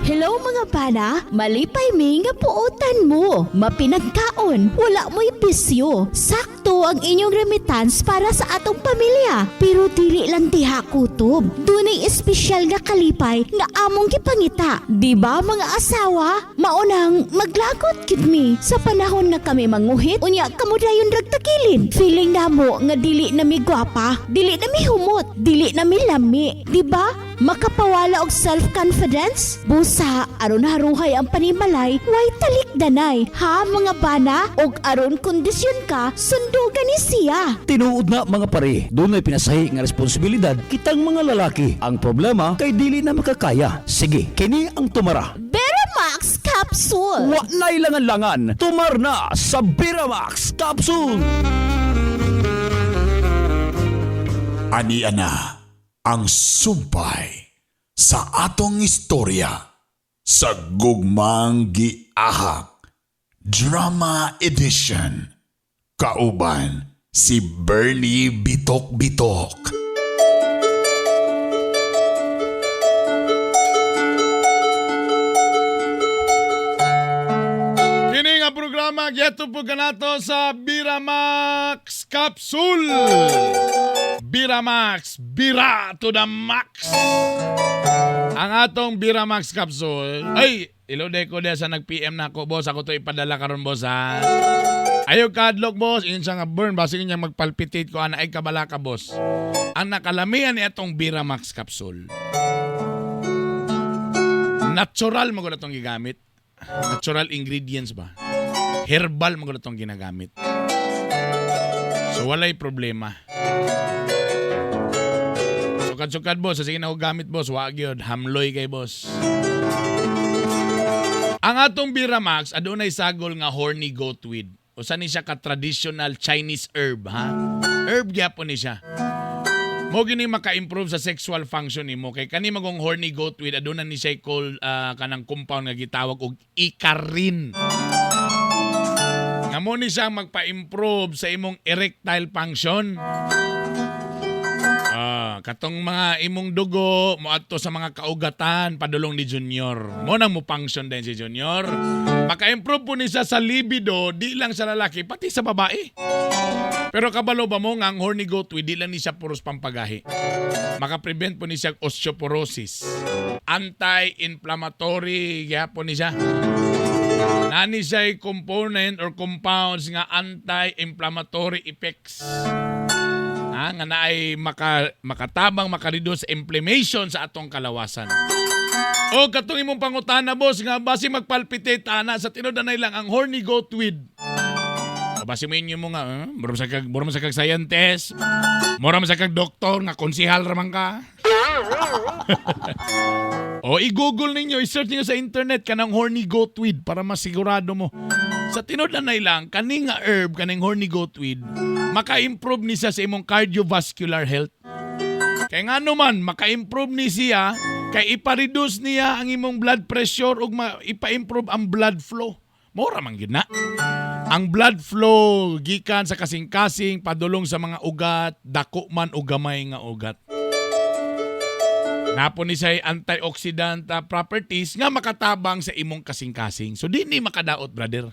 Hello mga bana, malipay mi nga puotan mo. Mapinagkaon, wala mo'y bisyo. Sakto ang inyong remittance para sa atong pamilya. Pero dili lang diha kutob. Dunay espesyal nga kalipay nga among gipangita. Di ba mga asawa? Maunang maglagot gid mi sa panahon nga kami manguhit unya kamo dayon ragtakilid. Feeling namo nga dili na mi gwapa, dili na mi humot, dili na mi lami. Di ba? Makapawala og self-confidence? Busa, aron haruhay ang panimalay, way talikdanay. Ha mga bana? Og aron kondisyon ka, sundugan ni siya. Tinuod na mga pare, dunay pinasahi nga responsibilidad kitang mga lalaki. Ang problema kay dili na makakaya. Sige, kini ang tumara. Beramax Capsule! Capsule. Wa na'y langan-langan, tumar na sa Biramax Capsule. Ani ana ang sumpay sa atong istorya sa Gugmang Giahak Drama Edition. Kauban si Bernie Bitok Bitok. Kini nga programa giadto po kanato sa Biramax Capsule. Biramax, bira to the max. Ang atong Biramax Capsule. Ay, ilode ko diya sa nag-PM na ako, boss. Ako to ipadala karon, boss, ha. Ayaw kadlok, boss. Inyon siya nga burn. Basig niya magpalpitate ko, ana ay kabala ka, boss. Ang nakalamian ni atong Biramax Capsule. Natural mo atong gigamit. Natural ingredients ba? Herbal mo itong ginagamit. So walay problema. Sukad-sukad, boss. Sige na ko gamit, boss. Wa gyud. Hamloy kay boss. Ang atong Biramax, adunay sagol nga horny goat weed. Usa ni siya ka traditional Chinese herb, ha? Herb gyapon ni siya. Mo gini maka-improve sa sexual function nimo kay kani magong horny goat weed aduna ni siya call kanang compound nga gitawag og ikarin. Nga mo ni siya magpa-improve sa imong erectile function. Katong mga imong dugo moadto sa mga kaugatan padulong ni Junior. Mo nang mo function din si Junior. Maka-improve po ni siya sa libido di lang sa lalaki pati sa babae. Pero kabalo ba mo nga ang horny goat weed di lang ni siya puros pampagahi. Maka-prevent po ni siya osteoporosis. Anti-inflammatory gyapon ni siya. Nani siya component or compounds nga anti-inflammatory effects. Ha, nga naay makatabang makareduce inflammation sa atong kalawasan. O katong imong pangutana, boss, nga basi magpalpitate ana sa tinud anay lang ang horny goat weed. Basi mo inyo mo nga, eh? Mura sa kag scientist, mura sa kag doktor, nga konsihal raman ka. O i-google ninyo, i-search ninyo sa internet kanang horny goat weed para masigurado mo. Sa tinud na lang, kani nga herb, kaning horny goat weed, maka-improve ni siya sa imong cardiovascular health. Kaya nga naman, maka-improve ni siya, kay ipa-reduce niya ang imong blood pressure ug ipa-improve ang blood flow. Mora man gyud na. Ang blood flow gikan sa kasing-kasing padulong sa mga ugat, dako man o gamay nga ugat. Napo ni siya antioxidant properties nga makatabang sa imong kasing-kasing. So di ni makadaot, brother.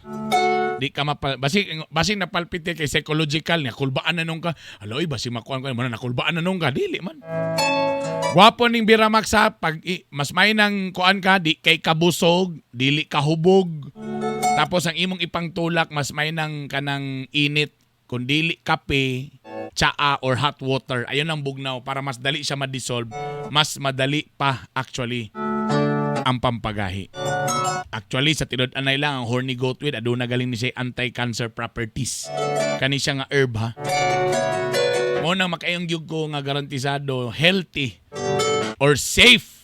Di ka mapal basig basig napalpite kay psychological nga kulbaan na nung ka. Aloy, basig makuan ko mo na nakulbaan na nung ka, dili man. Gwapo ning Biramax ha, pag mas may nang kuan ka, di kay kabusog, dili kahubog. Tapos ang imong ipangtulak mas may nang kanang init, kun dili kape, tsaa or hot water. Ayun ang bugnaw para mas dali siya ma-dissolve, mas madali pa actually ang pampagahi. Actually sa tinud anay lang ang horny goat weed aduna galing ni siya anti-cancer properties. Kani siya nga herb ha. Mo nang makaayong gyud ko nga garantisado healthy or safe.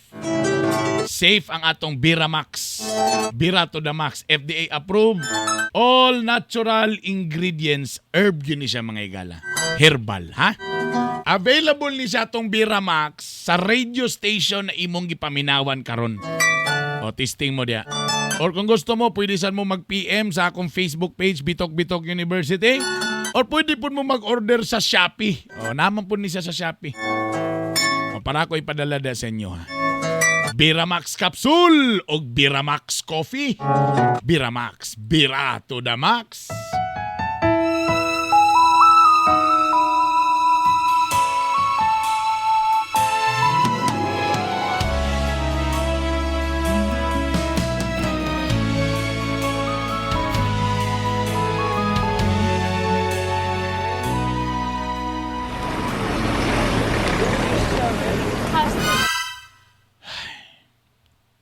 Safe ang atong Biramax. Bira to the max. FDA approved. All natural ingredients. Herb yun ni siya, mga igala. Herbal, ha? Available ni siya atong Biramax sa radio station na imong gipaminawan karon. O, testing mo diya. Or kung gusto mo, pwede san mo mag-PM sa akong Facebook page, Bitok Bitok University. Or pwede po mo mag-order sa Shopee. O, naman po ni siya sa Shopee. O, para ako ipadala da sa inyo, ha. Biramax Capsule o Biramax Coffee. Biramax, bira to the max.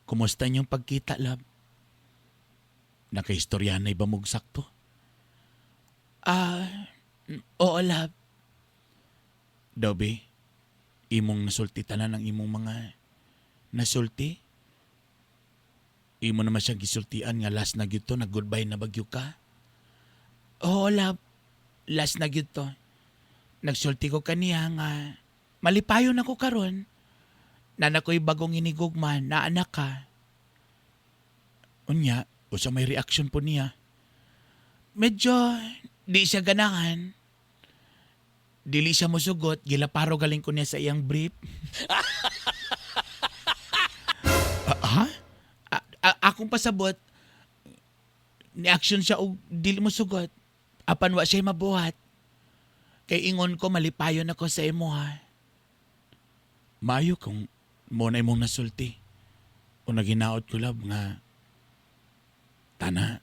Kumusta inyong pagkita, love? Nakaistorya na iba mong sakto? Oo, love. Dobby, imong nasulti tanan ang imong mga nasulti? Imo naman siyang gisultian nga last na gyud to, nag-goodbye na bagyo ka. Oo, love. Last na gyud to. Nagsulti ko kaniya nga malipayon ako karon. Nana ko'y bagong inigugma, na anak ka. Unya, usa may reaction po niya. Medyo di siya ganahan. Dili siya musugot, gilaparo galing ko niya sa iyang brief. Ah, ha? Akong pasabot, ni-action siya og dili mo sugot. Apan wa siya mabuhat. Kay ingon ko malipayon ako sa imo ha. Maayo kung mo na imong nasulti. O naginaot ko love nga tana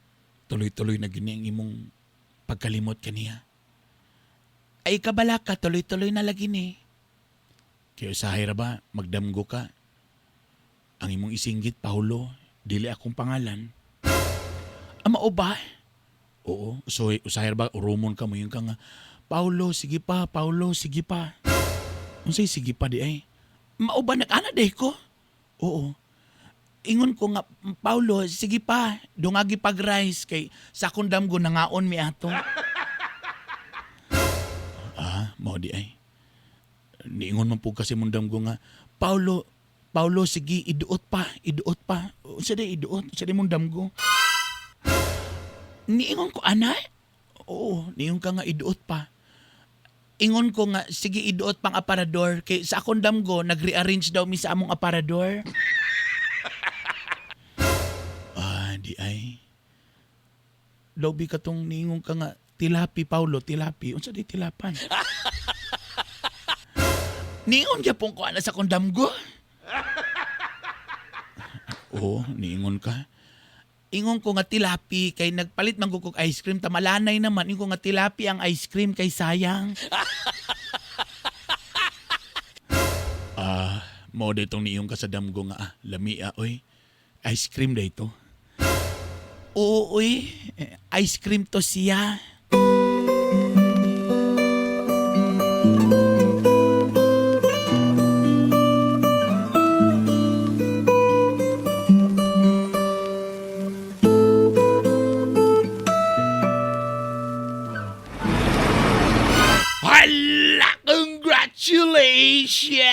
tuloy-tuloy na gini ang imong pagkalimot kaniya. Ay kabala ka, tuloy-tuloy na lagi ni. Kaya usahay ra ba, magdamgo ka. Ang imong isinggit, Paulo, dili akong pangalan. Ama o ba? Oo, so usahay ra ba, urumon ka mo yung ka nga, Paulo, sige pa, Paulo, sige pa. Unsay sige pa di ay? Mao ba nag-ana day ko? Oo. Ingon ko nga, Paulo, sige pa, dungagi pag-rice kay sa akong damgo nangaon mi ato. Ah, mao di ay. Niingon man po kasi mong damgo nga, Paulo, Paulo, sige, iduot pa, iduot pa. Unsa di iduot? Unsa di mong damgo? Niingon ko, ana? Oo, niingon ka nga iduot pa. Ingon ko nga, sige, iduot pang aparador. Kay sa akong damgo, nag-rearrange daw mi sa among aparador. Ah, di ay. Lobi ka tong niingon ka nga, tilapi, Paulo, tilapi. Unsa di tilapan? Niingon gyapon ko ana sa akong damgo. Oo, niingon ka. Ingon ko nga tilapi kay nagpalit man ko og ice cream tamalanay naman ingon ko nga tilapi ang ice cream kay sayang. Ah, mo ditong niiyong kasadamgo nga ah, lamia oy. Ice cream dayto. Oo oy, ice cream to siya. Hala! Congratulations!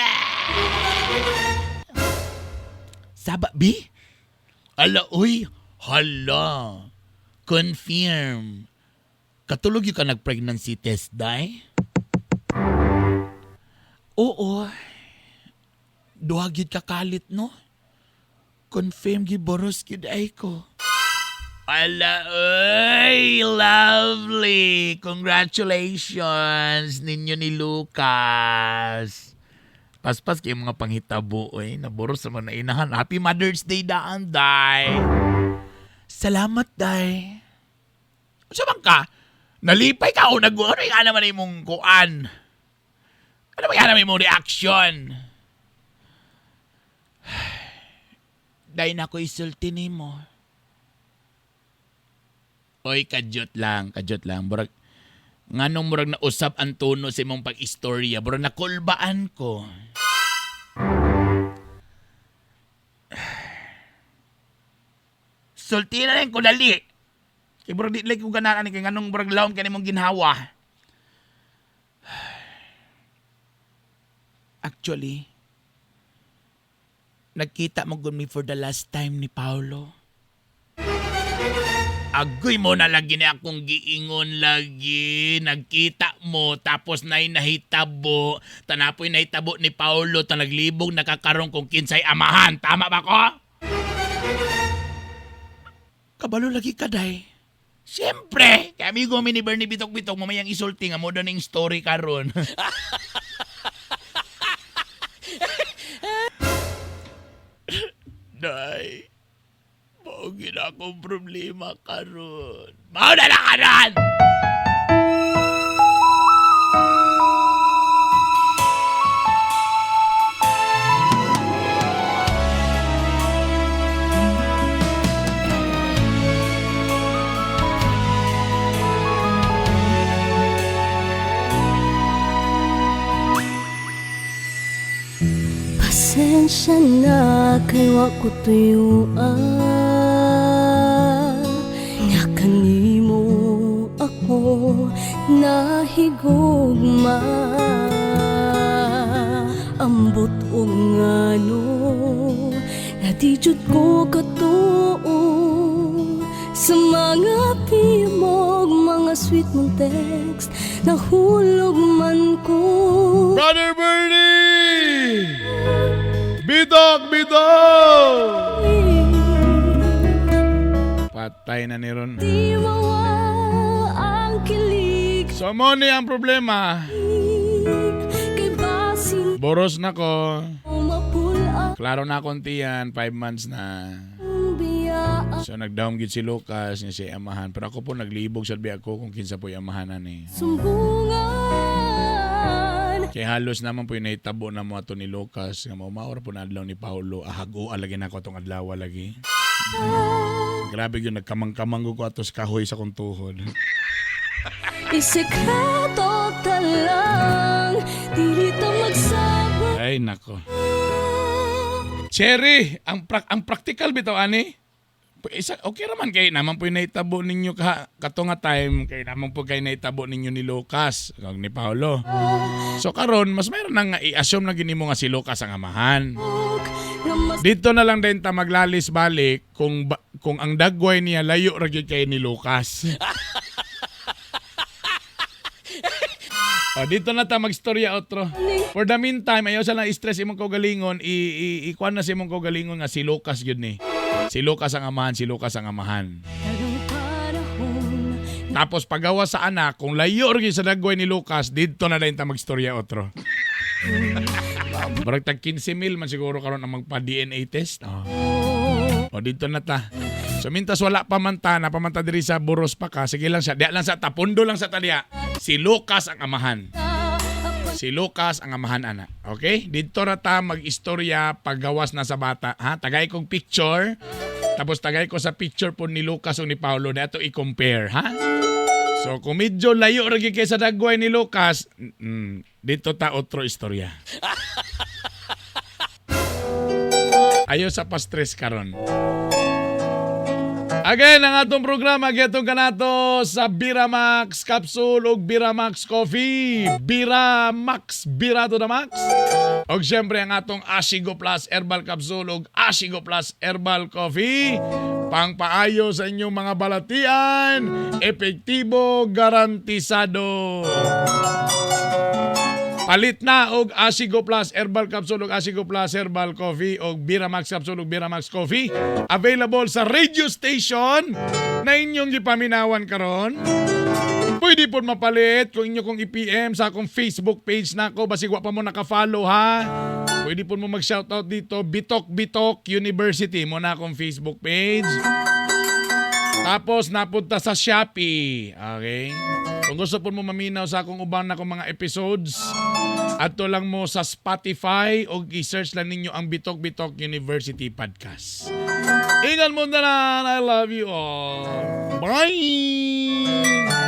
Saba, B? Ala, uy! Hala! Confirm. Katulog yun ka nag-pregnancy test, day? Oo. Duha gyud ka kalit, no? Confirm gyud boros gyud ay ko. Ala, uy! Lovely! Congratulations ninyo ni Lucas. Paspas kayo mga panghitabo, uy. Naboros naman na inahan. Happy Mother's Day daan, day. Salamat, day. Unsa man ka? Nalipay ka o nag ano yung naman imong kuan? Ano ba yung naman imong reaction? Day na ko isulti nimo. Oy, kadyot lang, kadyot lang. Murag, nganong murag nausap ang tono sa imong pag-istorya, murag nakulbaan ko. Sulti na rin ko dali. Kay murag di like ko ganahan ani kay nganong murag lawom kani mong ginhawa. Actually, nagkita mo gud mi for the last time ni Paolo. Agoy mo na lagi ni akong giingon lagi. Nagkita mo, tapos na'y nahitabo. Tanapoy nahitabo ni Paolo, ta naglibog nakakaroon kung kinsay amahan. Tama ba ko? Kabalo lagi ka, day. Siyempre, kay amigo mi ni Bernie Bitok-Bitok, mamayang isulti nga mo ning story karon. Day, mao gyud akong problema karon. Mao na lang karon! Pasensya na kay wa ko tuyuan. Ambot og ngano nga di jud ko katuo sa mga PM og mga sweet mong text. Nahulog man ko. Brother Bernie! Bidok! Bidok! Patay na ni ron. Di mawa ang kilig. So mo ni ang problema. Kay basin Boros na ko. mapul-an. Klaro na akong tiyan, 5 months na. Biya. So nagdahom gid si Lucas nga siya amahan. Pero ako po naglibog sa ako kung kinsa po yung amahan ni. Sumbungan. Kaya halos naman po yung nahitabo na mo ato ni Lucas nga maumaor po na adlaw ni Paulo. Ahago lagi na ako atong adlaw lagi. Grabe yun, nagkamang-kamang ko ato sa kahoy sa kong tuhod. Isekreto ta lang. Dili ta magsaba. Ay, nako. Cherry, ang practical bitaw ani. Isa, okay raman kay naman po yung nahitabo ninyo ka, kato nga time kay naman po kay nahitabo ninyo ni Lucas kag ni Paolo. So karon mas mayroon na nga i-assume na gini mo nga si Lucas ang amahan. Nga mas Dito na lang din ta maglalis balik kung ang dagway niya layo ra gyud kay ni Lucas. O, dito na ta magstorya otro. For the meantime, ayaw sa lang stress imong kaugalingon, i, i, ikuan na sa imong kaugalingon nga si Lucas gyud ni. Si Lucas ang amahan, si Lucas ang amahan. Tagang panahon. Tapos pagawa sa anak, kung layo ra gyud sa dagway ni Lucas, dito na din ta magstorya otro. Barag tag 15 mil man siguro karon ang magpa-DNA test. Oh. O dito na ta. So mintas wala pa man ta, na pa man ta diri sa Boros pa ka, sige lang siya. Diya lang sa tapundo lang sa taliya. Si Lucas ang amahan. Si Lucas ang amahan ana. Okay? Dito ra ta mag-istorya paggawas na sa bata, ha? Tagay kong picture. Tapos tagay ko sa picture po ni Lucas o ni Paulo na ito i-compare, ha? So kung medyo layo ra gyud kay sa dagway ni Lucas, dito ta otro istorya. Ayo sa pa-stress karon. Again, ang atong programa gihatod kanato sa Biramax Capsule ug Biramax Coffee. Biramax, Bira to the max. Og siyempre ang atong Ashigo Plus Herbal Capsule ug Ashigo Plus Herbal Coffee. Pangpaayo sa inyong mga balatian, epektibo, garantisado. Palit na og Asigo Plus Herbal Capsule ug Asigo Plus Herbal Coffee og Biramax Capsule ug Biramax Coffee. Available sa radio station na inyong gipaminawan karon. Pwede po mapalit kung inyo kong i-PM sa akong Facebook page nako, basig wa pa mo naka-follow ha. Pwede po mo mag-shoutout dito, Bitok Bitok University mo na akong Facebook page. Tapos napunta sa Shopee. Okay? Kung gusto po mo maminaw sa akong uban na akong mga episodes, ato lang mo sa Spotify o i-search lang ninyo ang Bitok Bitok University Podcast. Ingat mo na lang. I love you all. Bye!